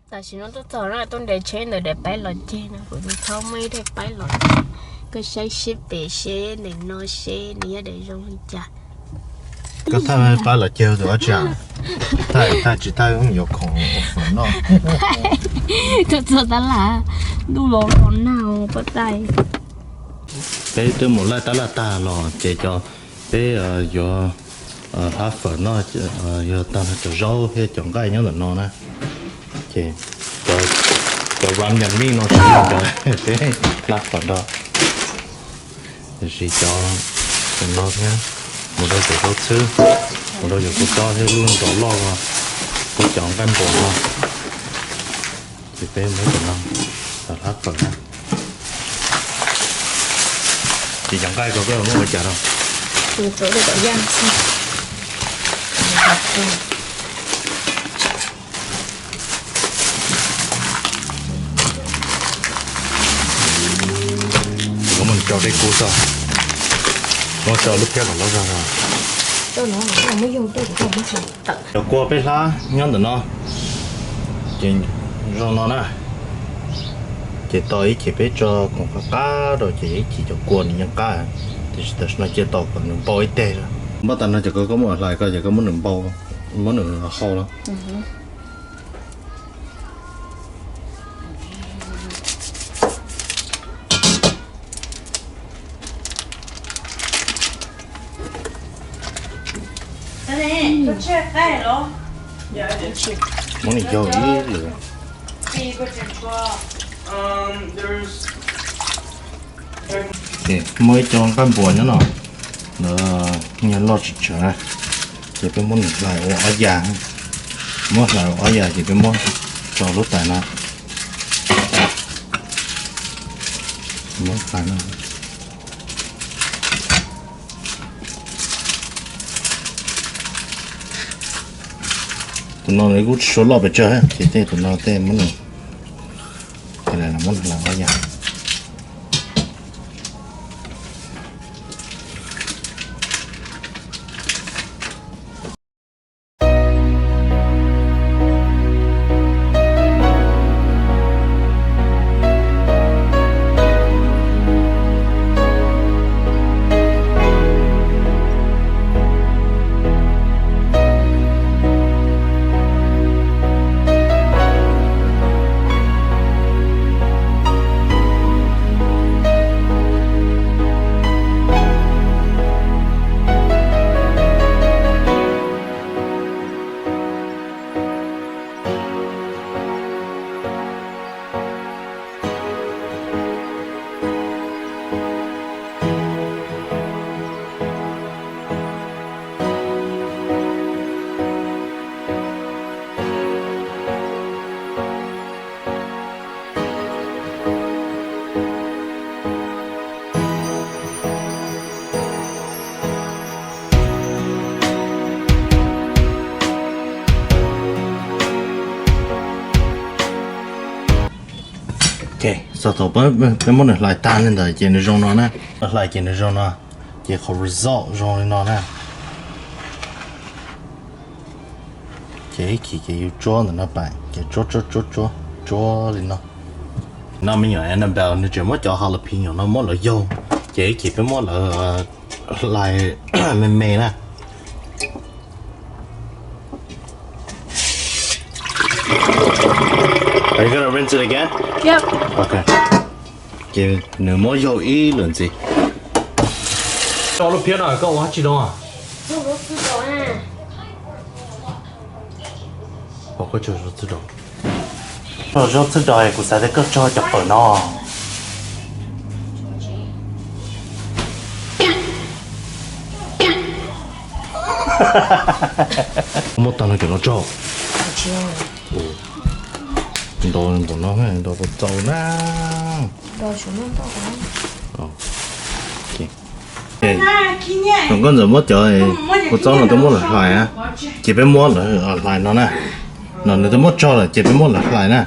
Tam sim no tuaj txog no tuaj nres tsheb ntawm daim paib los ceg no, kuv tus thaub muaj ib daim paib los ceg. Koj saib seb pem seb ntawm no seb nws yog daim zoo li cas. Koj thaij paib los ceg tus dab tsi? Thaij tsis thaij yuav khoom ua fawm noj. Tuaj txog tab laj, ntuj los los nag poj tais. Peb twb mus laij tab laj tag los ces cov, peb yuav hlab fawm noj, yog tag nrho cov zaub thiab cov nqaij nyob ntawm no na. Ces cov ram yam mij no tsis yog cov peb hlab fawm nrog, tiam sis cov, cov no thiab, mus rau cov zaub txhwb, mus rau cov kua txob thiab lub nrov loj, peb cov nqaij npuas no. Ces peb muab cov no los hlab fawm na. Ces cov nqaij ko peb muab ua cas rau? Koj muab rau dej kub tso, muab rau lub phiab kom loj zog zog. Cov kua peb hlab nyob ntawm no, ces zoo no na. Ces tau ib chim peb tso khoom qab qab rau ces ib chim cov kua nws yeej qab, tiam sis tam sim no cia tau kom nws npau ib teg. Npau tas no ces koj muab hlais ko ces koj muab nws npau, muab nws hau los. Muab nws yau ib lwm. Muaj ib co nqaij npuas nyob no, lawv nyuag loj tsis tsawg na, ces peb muab nws hlais ua ob yas. Muab hlais ua ob yas ces peb muab tso lub tais no. Muab hlais no. Tus no nws kuj tsis suav loj pes tsawg, ces tej tus no tej muab nws, muab nws hlais ob yas. Txog thaum peb muab nws hlais tag li ntawd ces nws zoo no na. Hlais ces nws zoo no, ces qhov result zoo li no na. Ces ib chim ces yus tsuab ntawm no pais ces tsuab tsuab tsuab tsuab tsuab li no. No me nyuam Annabelle nws tseem muab cov jalapeno no muab lawv yaug, ces ib chim peb muab lawv hlais me me na. Are you gonna rinse it again? Yep. Okay. Ces nws muab yaug ib lwm ntxiv. Tso lub phiab no koj ua dab tsi no? Zaub txhwb dog, kuv xav tias koj tso cov pawg no. Muab tag no cov no tso. Nto npaum no, nto tau txaus na. Thaum koj ntxawm muab cov kua txob no twb muab lawv hlais na, ces peb muab lawv hlais no na. No nws twb muab tso lawm ces peb muab lawv hlais na.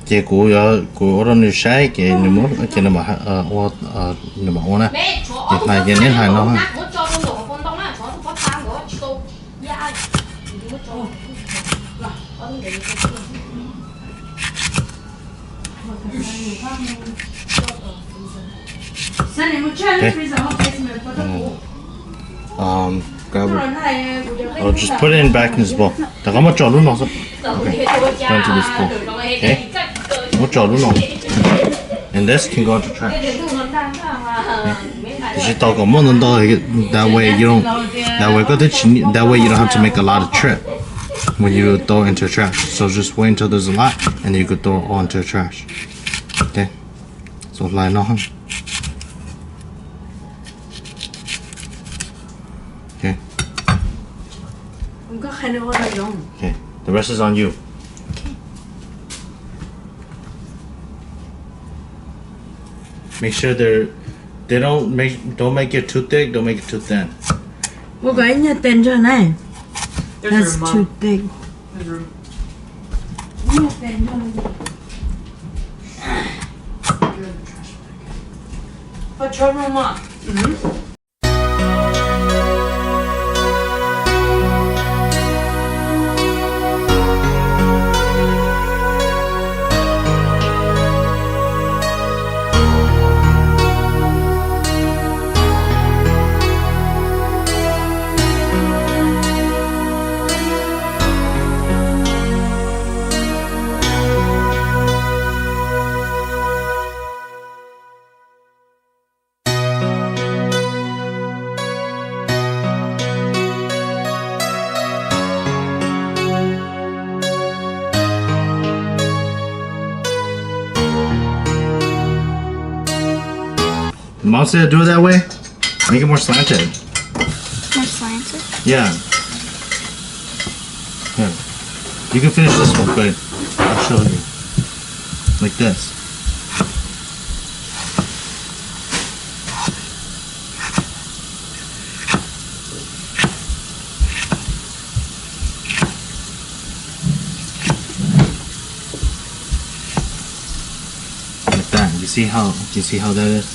Ces kuv, kuv ua rau nws saib ces nws, ces nws mam ua, nws mam ua na. Ces hlais ces neb hlais no. Okay. Um, grab it. I'll just put it in back in this bowl. Rov qab muab tso lub no xwb. Okay. Put into this bowl. Okay. Muab tso lub no. And this can go into trash. Okay. Tiam sis tau kom muaj ntau ntau, that way you don't, that way koj twb tsis, that way you don't have to make a lot of trip when you throw into trash. So just wait until there's a lot and then you could throw it all into trash. Okay. So hlais no. Okay. Okay. The rest is on you. Make sure they're, they don't make, don't make it too thick, don't make it too thin. Ua kom ib nyuag tes nrog na. That's too thick. Mom said do it that way. Make it more slanted. More slanted? Yeah. Here. You can finish this one, but I'll show you. Like this. Like that. You see how, you see how that is?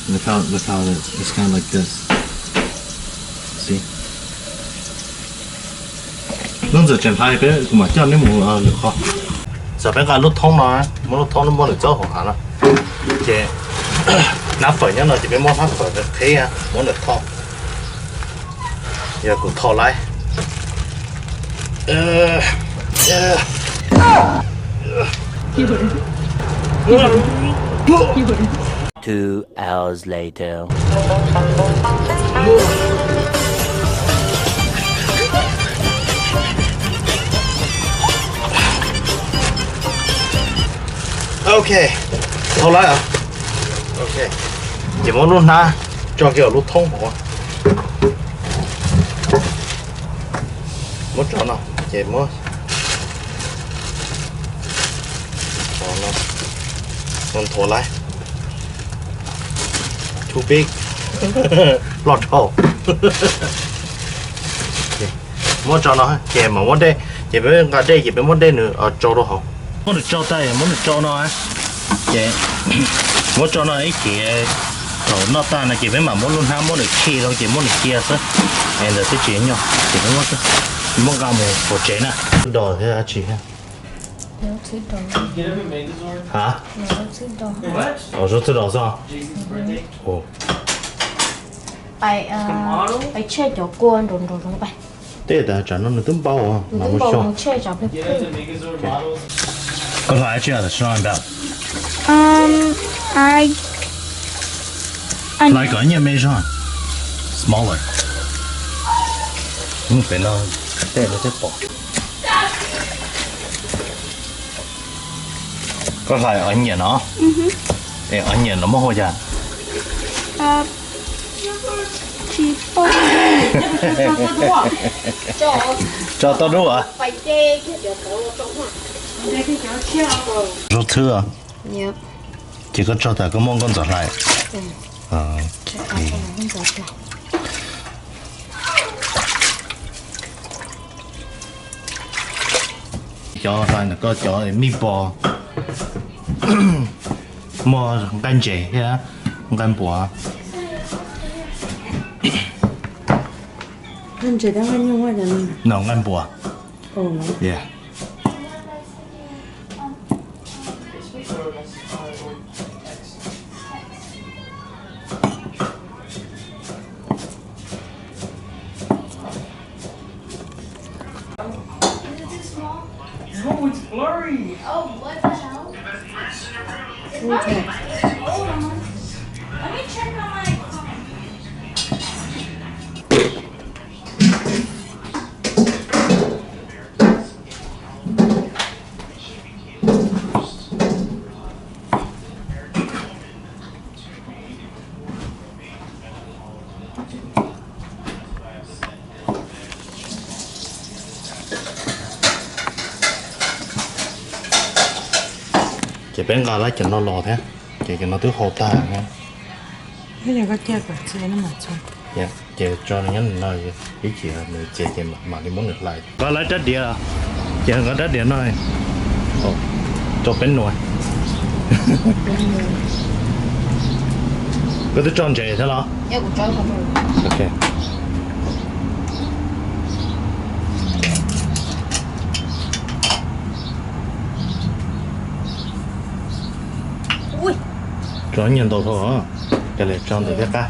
Look how, look how it is. It's kind of like this. See? Lub ntxawm tseem hlais peb kuv mam coj neb mus lwm qhov. Txawm peb nqa lub thoob no, muab lub thoob no muab nws txob hauv hav no. Ces hnab fawm nyob no ces peb muab hnab fawm qhib muab nws tho. Yog kuv tho laib. Two hours later. Ok, tau lawm. Ok, ces muab lub hnab tso kiag lub thoob hauv. Muab tso no, ces muab nthuav laib. Too big. Loj dhau. Muab tso no ces mam muab dej, ces peb nqa dej ces peb muab dej nws tsau rau hauv. Muab nws tsau tag, muab nws tsau no, ces muab tso no ib chim, thaum noj tag no ces peb mam muab lub hnab muab nws khi rau ces muab nws cia xwb. Es ntawd twb tsis nyuaj ces peb muab, muab nqa mus hauv tsev na. Dos thiab dab tsi thiab? Ha? Zaub txhwb dos xwb. Pais tshem cov kua nraum nraum zoov pais. Tej tas tsam no nws twb npau, mas mus xyuas. Koj hlais dab tsi os? Hlais kom nyiaj me zog, smaller. Mus pem no, tej no thiaj pom. Koj hlais onion no? Es onion no muab hu ua cas? Tsis paub. Tso tau dub as. Zaub txhwb. Ces koj tso tas koj muab nkauj ntxawm hlais. Cov hlais ntawm koj cov meatball muaj nqaij ntses thiab nqaij npuas. No nqaij npuas. Yeah. Oh, it's blurry. Oh, what the hell? Hold on. Let me check on my phone. Ces peb nqa lawm cov no los thiab, ces cov no twb hau tag thiab. Ces tso nws nyob no, ib chim nws txias ces mam li muab nws hlais. Nqa lawm rab diav, ces nqa rab diav no rau peb nua. Koj twb tso ntses thiab los? Tso nyias ntau dhau, kav liam tso ntawm thiab qab.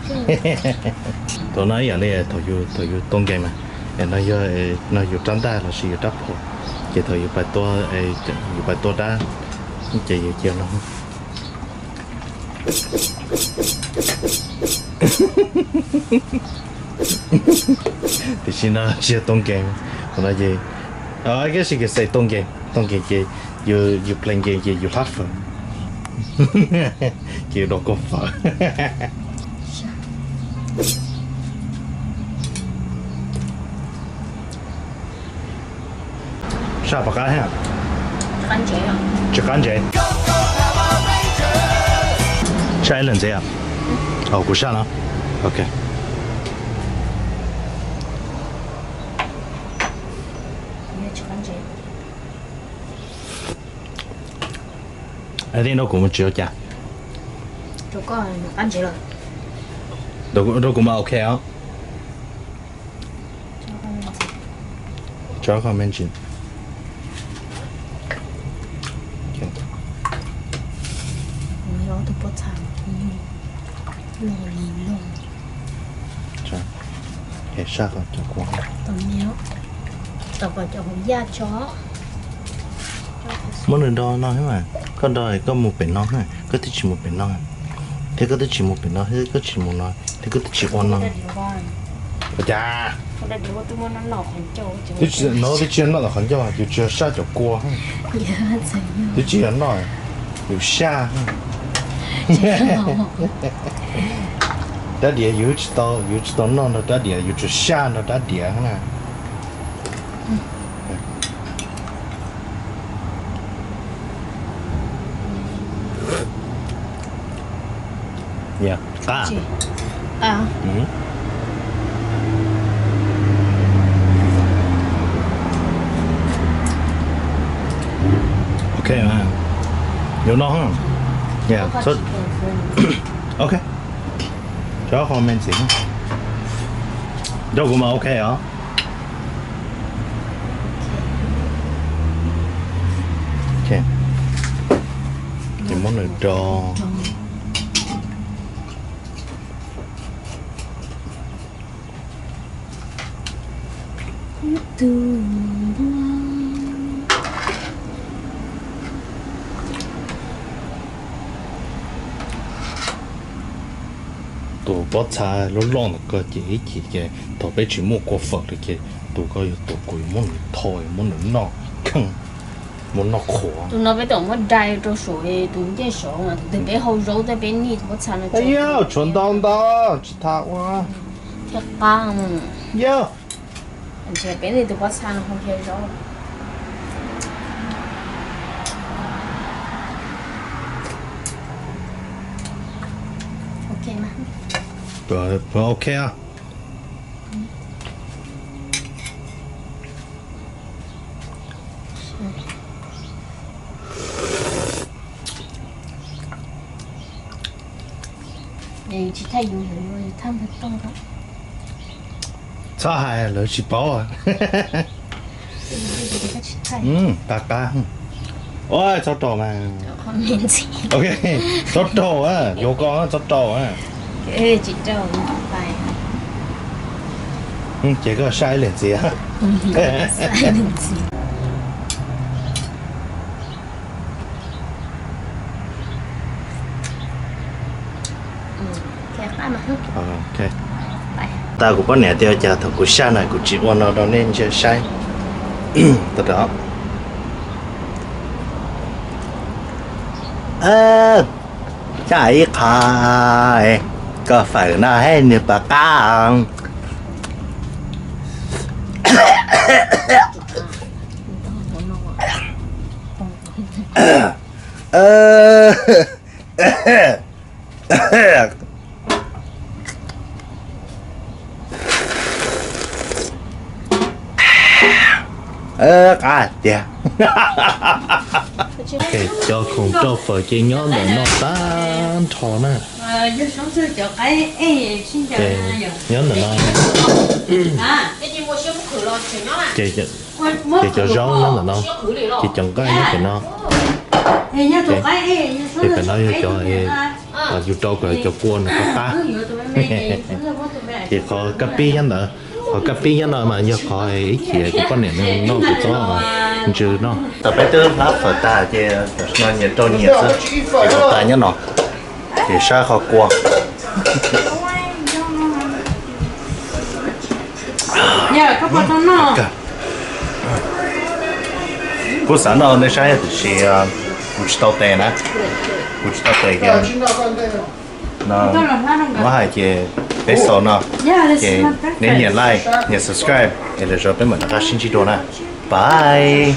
Thaum no ib yam li thaum yus tau nkees mas, no yog no yus rab ntaj los sis yus rab phom, ces thaum yus pais tua, yus pais tua dab, ces yus cia no. Tiam sis no tsis yog tau nkees, qhov no ces, kab sis kis xes tau nkees, tau nkees ces yus play nkees ces yus hlab fawm, ces yus dua kua fawm. Saj puas qab thiab? Tsis qab ntsev. Saj ib leeg ntxiv. Kuv saj no. Ok. Tij no kuv mus tsis ua cas. Rau kuv mas ok os. Tso qhov me ntsis. Saj qhov cov kua. Muab nws do no xwb mas, koj do koj mus pem no, koj twb tsis mus pem no, thiab koj twb tsis mus pem no, thiab koj tsis mus no, thiab koj twb tsis ua no. Ua cas? No twb tsis yog noj tom qhov ncauj, yus tsis yog saj cov kua. Twb tsis yog noj, yus saj. Rab diav yus tsis tau, yus tsis tau noj nrog rab diav, yus tsuas saj nrog rab diav na. Qab. Ok, yuav no. Ok. Tso qhov me ntxiv. Rau kuv mas ok os. Ces muab nws do. Tus pob txha loj loj ntawm ko ces ib chim ces thaum peb tsis muaj kua fawm li ces tus ko yog tus kuv yuav muab nws tho, yuav muab nws noj kheej, muab noj qhuav. Tus no peb tau muab dai rau saum tus ncej saud, tus twg peb hau zaub tej peb nij tus pob txha no. Tshuav ntau ntau tsis tas ua thiab qab. Yog peb nij tus pob txha no hau zaub. Ok. Txhob hais lawv tsis paub. Qab qab. Txhob rau mas. Ok, txhob rau, yuav koj txhob rau. Ces koj saib ib leeg ntxiv. Tas kuv poj niam tias cas thaum kuv saj na kuv tsis ua no rau nej ntsia saib. Saj ib qho, koj fawm no hais nws puas qab. Qab tiag. Cov khoom rau fawm ces nyob ntawm no tag nrho na. Nyob ntawm no. Ces cov zaub nyob ntawm no, ces cov nqaij nyob pem no. Ces pem no yog cov, yus rau kom cov kua nws qab qab. Ces qhov kab pib nyob ntawd, qhov kab pib nyob no mas yog qhov ib chim kuv poj niam nws noj kuv txob ntsws no. Thaum peb twb hlab fawm tas ces tam sim no nyias rau nyias xwb, ces kuv tas nyob no, ces saib qhov kua. Kuv xav noj nej saib tiam sis kuv tsis tau tes na, kuv tsis tau tes kiag. Muab hais ces peb xaus no, ces nej nyiam like, nyiam subscribe es lwm zaus peb mam rov qab sib ntsib dua na. Bye.